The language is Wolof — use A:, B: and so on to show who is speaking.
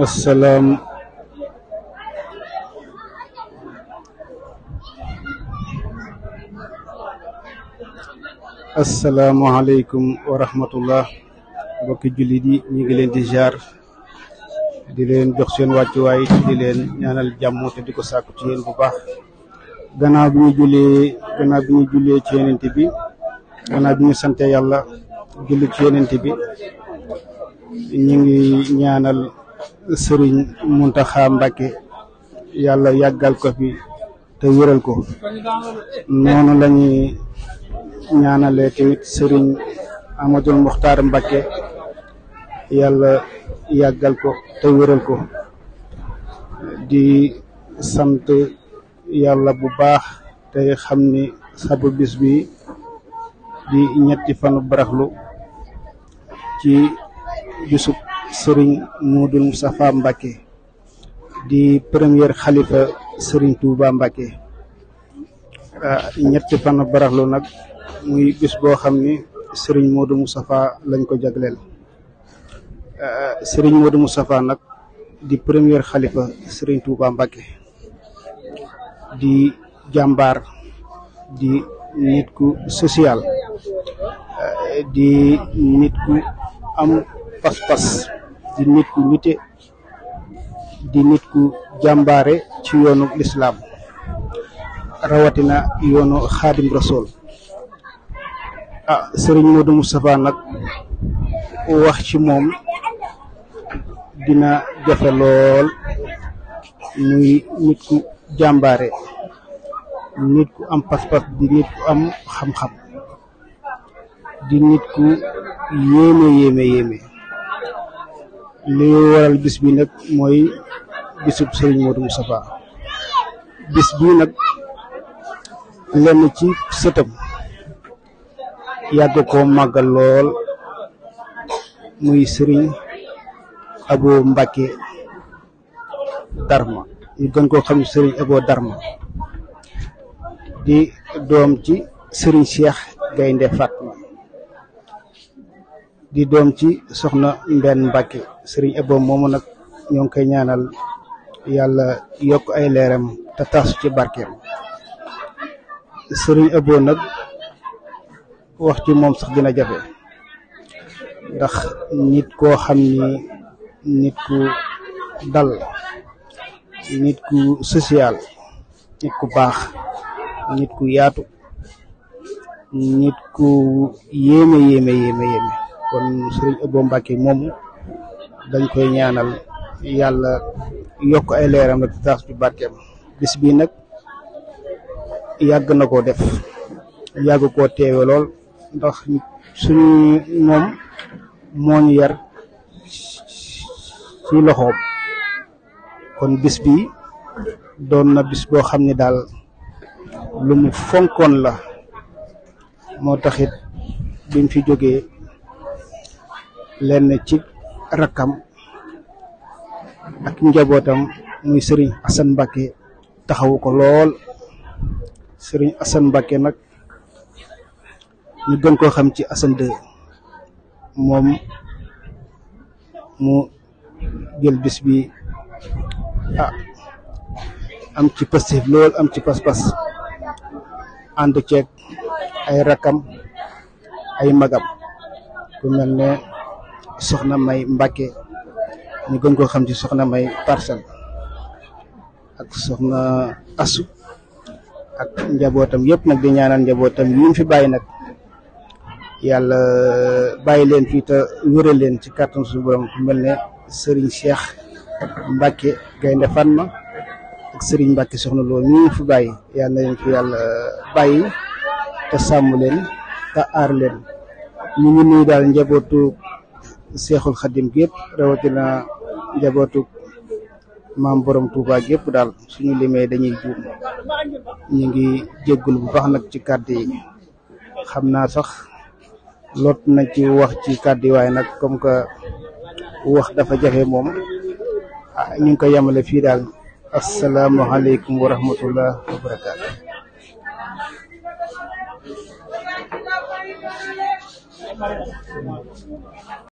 A: السلام asalaamaaleykum wa rahmatullah mbokki jullit yi ñu ngi leen di jaar di leen jox seen wàccuwaay di leen ñaanal jàmm te di ko sàkku ci yéen bu baax gannaaw bi ñu jullee ci yonent bi gannaaw bi ñu sante yàlla julli ci yonent bi ñu ngi ñaanal sëriñ Muntaxa Mbàkke yàlla yàggal ko fi te wéral ko noonu lañuy ñaanale tamit sëriñ Amadul Muxtaar Mbàkke yàlla yàggal ko te wéral ko di sant yàlla bu baax te xam ni sabu bis bi di ñetti fanu baraxlu ci bisub sëriñ Modou Moustapha Mbàkke di premier xalifa sëriñ Touba Mbàkke ñetti fanu baraxlu nag muy bis boo xam ni sëriñ Modou Moustapha lañ ko jagleel sëriñ Modou Moustapha nag di premier xalifa sëriñ Touba Mbàkke di jàmbaar di nit ku social di nit ku am pas-pas di nit ku nite di nit ku jàmbaare ci yoonu lislaam rawatina yoonu xaadim rasool sëriñ Modou Moustapha nag wax ci moom dina jafe lool muy nit ku jàmbaare nit ku am pas-pas di nit ku am xam-xam di nit ku yéeme li waral bis bi nag mooy bisub sëriñ Modou Moustapha bis bi nag lenn ci sëtam yàgg koo màggal lool muy sëriñ Abo Mbàkke Darma ñu gën koo xam sëriñ Abo Darma di doom ci sëriñ Cheikh Gaynde Fatma di doom ci soxna Mbenn Mbàkke sëriñ Abo moomu nag ñoo ngi koy ñaanal yàlla yokk ay leeram te tasu ci barkeem sëriñ Abo nag wax ci moom sax dina jafe ndax nit koo xam ni nit ku dal nit ku social nit ku baax nit ku yaatu nit ku yéeme kon sëriñ Abo Mbàkke moomu dañ koy ñaanal yàlla yokk ay leeram rek taas ci barkeem bis bi nag yàgg na koo def yàgg koo teewe lool ndax suñu moom moo ñu yar ci loxoom kon bis bi doon na bis boo xam ne daal lu mu fonkoon la moo taxit biñ fi jógee lenn ci rakkam ak njabootam muy sëriñ Assane Mbàkke taxawu ko lool sëriñ Assane Mbàkke nag ñu gën koo xam ci Assane 2 moom mu jël bis bi am ci pastif lool am ci pas-pas ànd ceeg ay rakam ay magam ku mel ne soxna May Mbàkke ñu gën koo xam ci soxna May Parcelle ak soxna Asu ak njabootam yëpp nag di ñaanal njabootam yi fi bàyyi nag yàlla bàyyi leen fii te wéral leen ci kàttan suñu borom ku mel ne Serigne Cheikh Mbacke Gaynde Fatma ak Serigne Mbacke soxna Lo ñu fi bàyyi yàlla na leen fi yàlla bàyyi te sàmm leen te aar leen ñu ngi nuyu daal njabootu Seexul Xadim gépp rawatina njabootu maam borom Touba gépp daal suñu limee dañuy juum ñu ngi jéggul bu baax nag ci kàddu yi xam naa sax lot na ci wax ci kàddu waaye nag comme que wax dafa jafe moom ñu ngi ko yemale fii daal asalaamaaleykum wa rahmatullah wa barakaatu